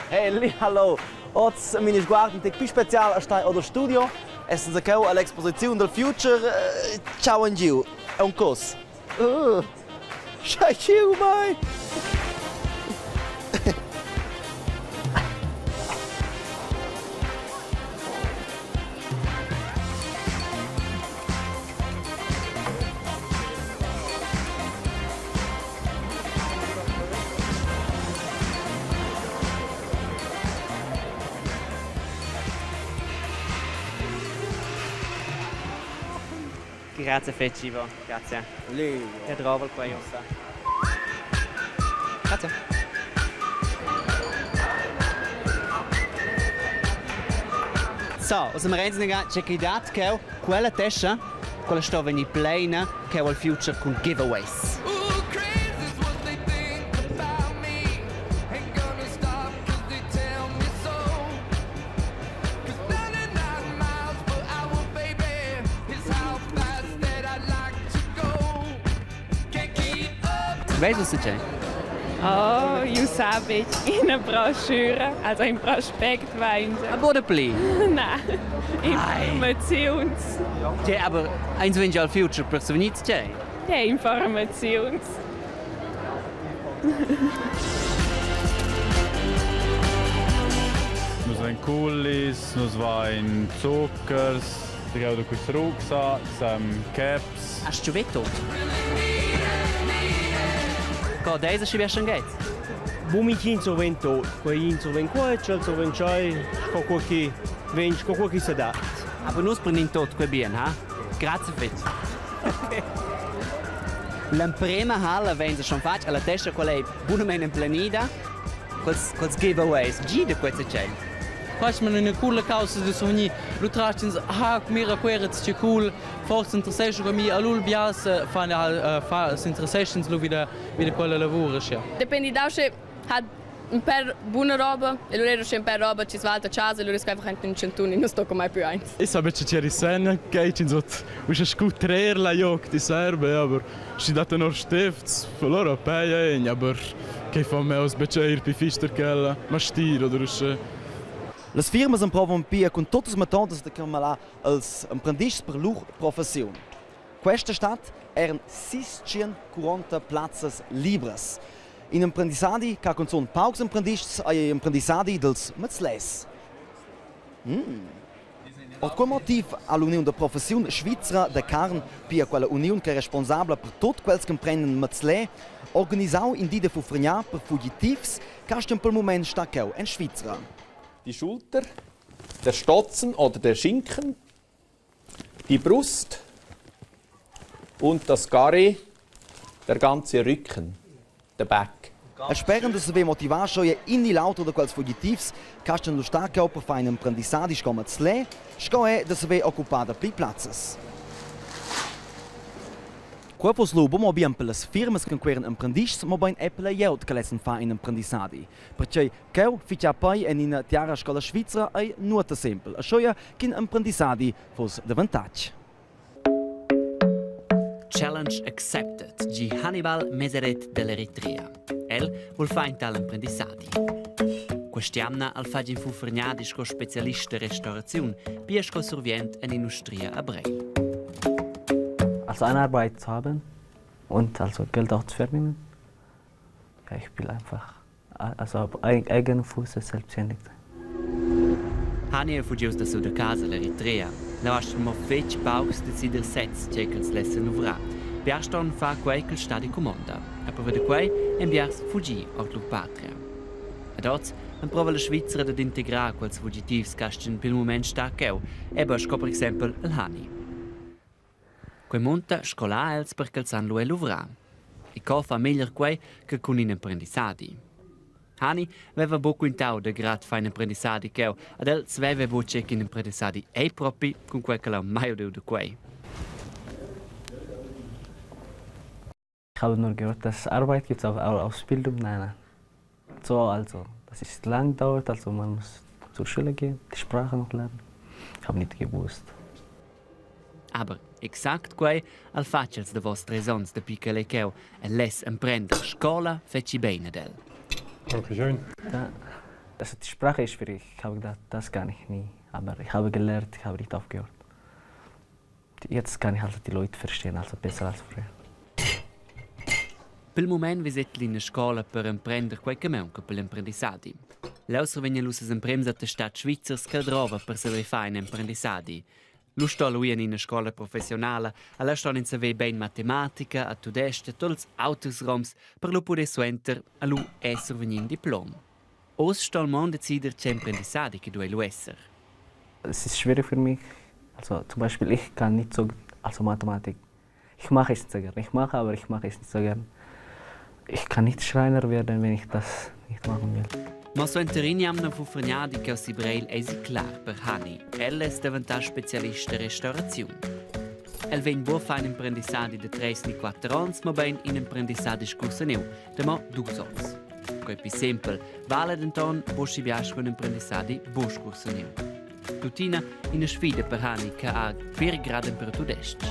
Hey, hallo! Oz min sguard in tec più special a stai o studio. Essens a cheu all'exposiziun del future. Ciao in giu. È un cos. Uh, Schei giu mai! Grazie fetg Ivo, grazie. Io trovo quei ussa. Grazie. So, ussa Renzinger, c'è chi dat cheu quella tescha, quella sto vegnir pleina cheu al future cun giveaways. Veis ussa tgei? Oh, io sa betg ina broschüra, also in prospect vainsa. A buca pli? Na, informaziuns. Tgei, aber eins vegn già al future per survegnir tgei? Tgei informaziuns? Nus vain cullis, nus vain zuchers, da quist rucksacks, caps. Hast du weh tot? Co deis aschi bien geht? Bu minchün survegn tot. Quei in survegn quei, tschel survegn tschei, sco quei chi vegn, sco quei chi s'adat. Aber nus prendin tot quei bien, ha? Grazie fetg. L'emprema halla vegn schon fatg alla testa quella ei bunamein emplenida quels, quels giveaways. Gida quei tgei? Faccio una cool causa da survegnir. Lu tratgins, ah, mira quera tge cool, forse interessesce mi all'ul bias fan fa s'interesseschens lu wieder wieder quella lavur aschia. Dependi da sche hat un per buna roba e lura era sche un per roba ci svalta a casa e lura es einfach ent ün chantun e non sto mai più eins. Ich sag betg tgei sen che ins vot uschè scu trer la joc di serve, aber schi dat tenor stifts, allora peia egn, aber che fa me oz betg eir pi fister ch'ella, ma stir oder uschè. Las firmas emprovan pia cun tuttas metodas da carmalar els emprendists per lur professiun. Questa stad eran 640 plazzas libras. In emprendissadi che ha cunzun paucs emprendists ei emprendissadi dils mazlers. Mm. Ord quei motiv ha l'uniun da professiun svizra da carn, pia quella uniun ch'ei responsabla per tut quels che emprenden mazler, organisau in di da fufrignar per fugitivs che astgan pel mument star cheu en Svizra. Die Schulter, der Stotzen oder der Schinken, die Brust und das Carré, der ganze Rücken, der Back. E speran da saver motivar schoia in ni l'auter da quels fugitivs ch'astgan lu star cheu per far in emprendissadi sco mazler, sco è da saver occupar dapli plazzas. Quei fuss lu buca mo bien per las firmas che enqueran emprendists, mobein era per la glieud che lessen far in emprendissadi. Pertgei cheu fitgar pei en ina tiara sco la Svizra ei nuota sempel, aschia ch'in emprendissadi fuss d'avantatg. Challenge accepted, gi Hannibal Meseret dell'Eritrea. El vul far in tal emprendissadi. Quest'jamna al fa in fuffergnadi sco specialist da restauraziun, pia sco survient en in'ustria a Breil. Also eine Arbeit zu haben und also Geld auch zu verdienen. Ja, ich will einfach also auf eigenen Fuß selbstständig sein. Hani ei fugius da siu da casa l'Eritrea. Leu astgan mo fetg paucs decider sezs tgei ch'els lessen luvrar. Biars ston far quei ch'il stadi cumonda. E pervia da quei ein biars fugi ord lur patria. Ed oz emprova la Svizra dad integrar quels fugitivs ch'astgan pil mument star cheu, eba sco per exempel il Hani. Quei munta scolar els per ch'els san lu era luvrar. E co fa meglier quei che cun in emprendissadi? Hani veva buc quintau da grad far in emprendissadi cheu, ad el sveva buc tgei ch'in emprendissadi ei propi, cunquei ch'el ha mai udiu da quei. Ich habe nur gehört, dass es Arbeit gibt, aber Ausbildung, nein, nein. So, also, dass es lang dauert, also man muss zur Schule gehen, die Sprache noch lernen. Ich habe nicht gewusst. Aber exact quei al fatg els davos treis onns dapi ch'el ei cheu e less emprender scola fetschi bein ad el. Dankeschön. Ja. Also die Sprache ist schwierig. Ich habe gedacht, das kann ich nie. Aber ich habe gelernt, ich habe nicht aufgehört. Jetzt kann ich also die Leute verstehen, also besser als früher. Pel mument veset l'ina scola per emprender quei che maunca per l'emprendissadi. Leu survegnan lu ses emprems attestats svizzers che drova per saver far in emprendissadi. Lu sto lui en ina scola professionala, alla ston ins saver bein matematica, a tudestg e tuts auters roms per lu puder suenter a lu è survegnir in diplom. Oz sto il mond decider tge emprendissadi che duei lu esser. Es ist schwierig für mich. Also zum Beispiel ich kann nicht so, also Mathematik. Ich mache es nicht so gern. Ich mache, aber ich mache es nicht so gern. Ich kann nicht Schreiner werden, wenn ich das nicht machen will. Ma suenter in'jamna fuffergnadi che si Breil eisi clar per Hani. El es daventà specialist da restauraziun. El vegn buca far in emprendissadi da treis ni quatter onns, mobein in emprendissadi scursaneu da mo dus onns. Quei pli sempel vala denton buca schi bia sco in emprendissadi buc scursaniu. Tuttina ina sfida per Hani che ha per grad per tudestg.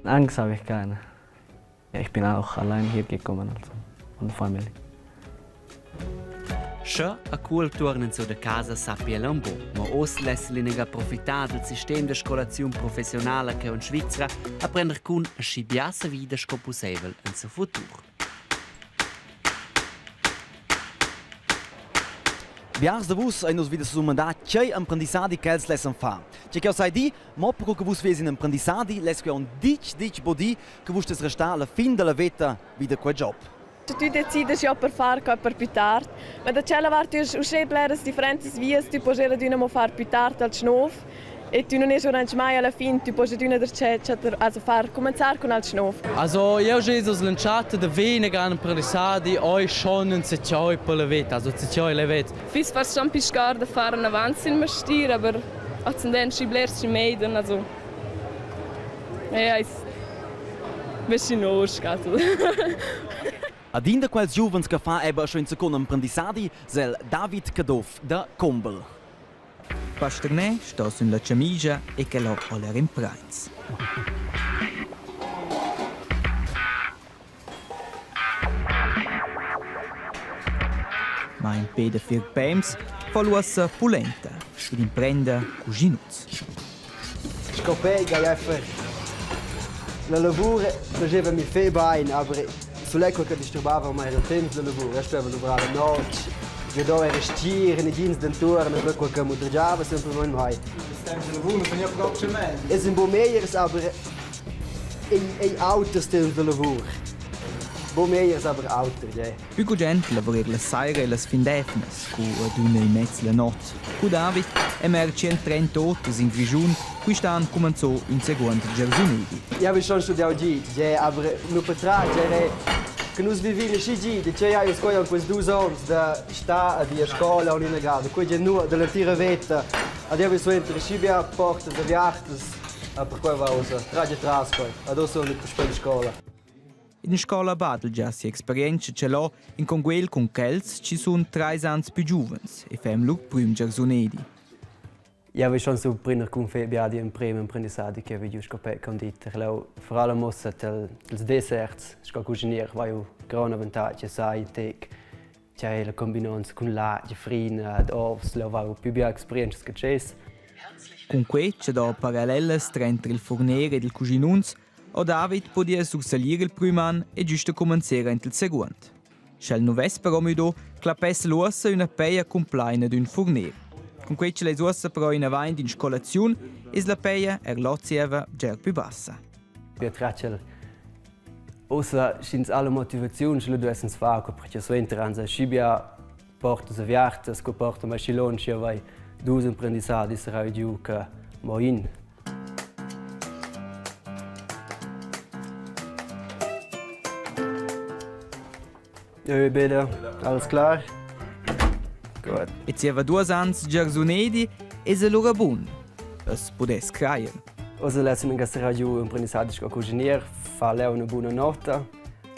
Angst habe ich keine. Ja, ich bin auch allein hier gekommen, also von der Familie. Sche a cul tuornan sur da casa sappi el aunc buc, mo oz less l'inaga profitar dal sistem da scolaziun professionala cheu en Svizra a prender cun aschi bia savida sco pusseivel en siu futur. Biars da vus ein nus vida sedumandar tgei emprendissadi ch'els lessan far. Tgei ch'jeu sai dir, mo per che vus veis in emprendissadi, less quei aunc ditg, ditg bo dir che vus stes restar alla fin dalla veta vi da quei job. Tu decides ja per far quai per più tard, ma da tschella vart tu hast uschè bleras differentas vias, tu poss er adüna mo far più tard alch nouv E tu non es oransch mai alla fin, tu poss adüna darcheu chattar, also far cumenzar cun alch nouv. Also eu Jesus l'entschatta da weniger an emprendissadi oi schon ün zecioi per la veta, also zecioi la veta. Fiss fast schon piscar da far anavant sin mestier, aber ozendi schi blers chi meiden, also ja, es vischinosch, also. Ad in da quels giuvens che fa ebbe schon in secund emprendissadi, sel David Caduff da Cumbel. Pasterner sta sün la chamigia e quel ho aller imprains. Ma impè da fer pems fa'l uossa pulenta ed imprenda cuschinuz. Sco pega jeffer. La lavur faceva mi fei bein, aber sulet quel che disturbava mai era il temps da lavur. Io steva luvrar la notg, vedo era stgir, negins dentuorn, e quel che mudregiava semplamein mai. Il temps da lavur non vegnia proprio meglio. Es un po megliers, aber ei, ei auters temps da lavur. Bo megliers, aber auter, yeah. Pü gugent lavurer la saira e las fin d'eivnas, cu adüna immez la not. Cu David e mer 138 in Grischun, quist'an cumanzò ün seguond giarsunedi. Ich habe schon studiau gi, tgei, aber nu patratg era che nus vivin aschi gi, de tgei hai sco in quels dus onns da star ad ir a scola un ina gada, quei è nur dall'entira veta. Ad eu suenter aschi bia portas aviartas, perquei va ussa, trage tras quei, ad ussa sun puspei in scola. In scola badel già sia experientscha ce l'ho in conguel cun quels chi sun trais ans pü giuvens e fem lur prüm giarsunedi. Ja vi schon so prender cun fe biadi emprem emprendissadi che vi giu sco pe conditor. Leu vor allem mossa tel els desserts sco cuschinier vai u gran avantatg sai tec C'è la combinanza cun latg, frina ed ovs, leu vai più bia experientschas che tschess. Cun quei che do parallelas tranter il furner ed il cuschinunz ho David pudieu sursalir il prüm an e giusta cumanzer aint il seguond. Sch'el nu vess però müdo, clappess el uossa üna peja cumplaina d'ün furner. Cun quei ch'el es uossa però inavant in scolaziun, es la peja er là zieva bger pü bassa. Wir tratschel Ussa sch'ins ha la motivaziun, sche lu duessens far quei perché suenter ans aschi bia portas aviartas co porta mai schi lunsch, jeu vai dus emprendissadis serrau giu che mo in. Ja, bitte. Alles klar? Gut. E zieva duos ans giarsunedi es alura bun. Es pudess crajer. Oz less in serrau giu emprendissadi sco cuschinier, fa leu una buna nota.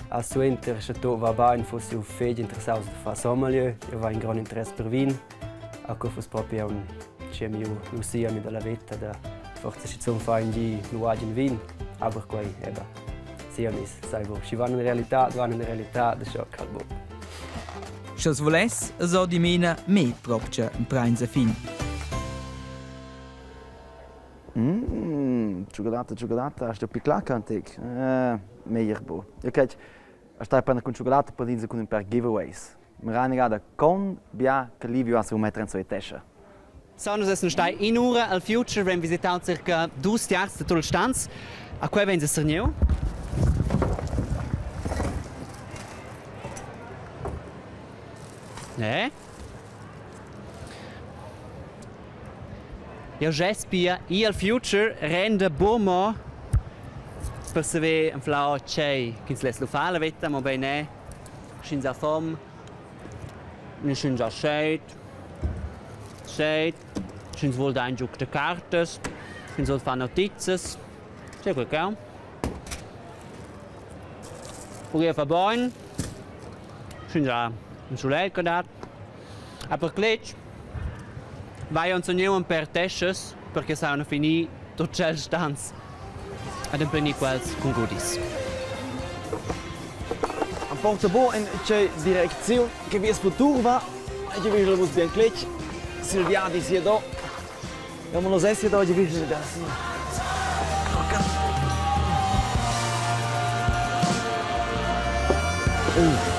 A suenter, sche tot va bein, foss jeu fetg interessaus da far sommelier. Jeu vai in grond interess per vin. A co fuss propi un che miu miu siemi dalla veta da forse schizun far in gi miu agen vin. Aber quei eba siemis, sai bu. Schi van in realità, van in realità, da scho cal bu. Sch'els vuless, es ho dimena mê propcha imprains a fin. Mmm, tschugolata, tschugolata, hast du piclà cantic? Eh, meglier bu. Eu cret, stai appena cun tschugolata podins cun ün per giveaways. Mira con bia che Livio ha su metter in sua tescha. So, nus essen stai in'ura al Future, vegn visitau circa dus tiarzs da tut ils stans. A quei vegn se Ne? Jau gest pia ir al future renda buca mo per saver anflar tgei ch'ins less lu far la veta, mobein era sch'ins ha fom, ni sch'ins ha seit, seit, sch'ins vul dar in giug da cartas, sch'ins vul far notizas, tgei quei cheu. Uria fa bogn, sch'ins ha in sulegl che dat. Aber cletg vai ons gnieu ün pêr teschas perche s'haun fini tuot tschels stans ad emplenir quels cun goodies. Am porta bo in tgei direcziun che vies futur va e che vigel vus bien cletg sil viadi siado. Ja, ma nus essi da oggi vigel da sì. Uh.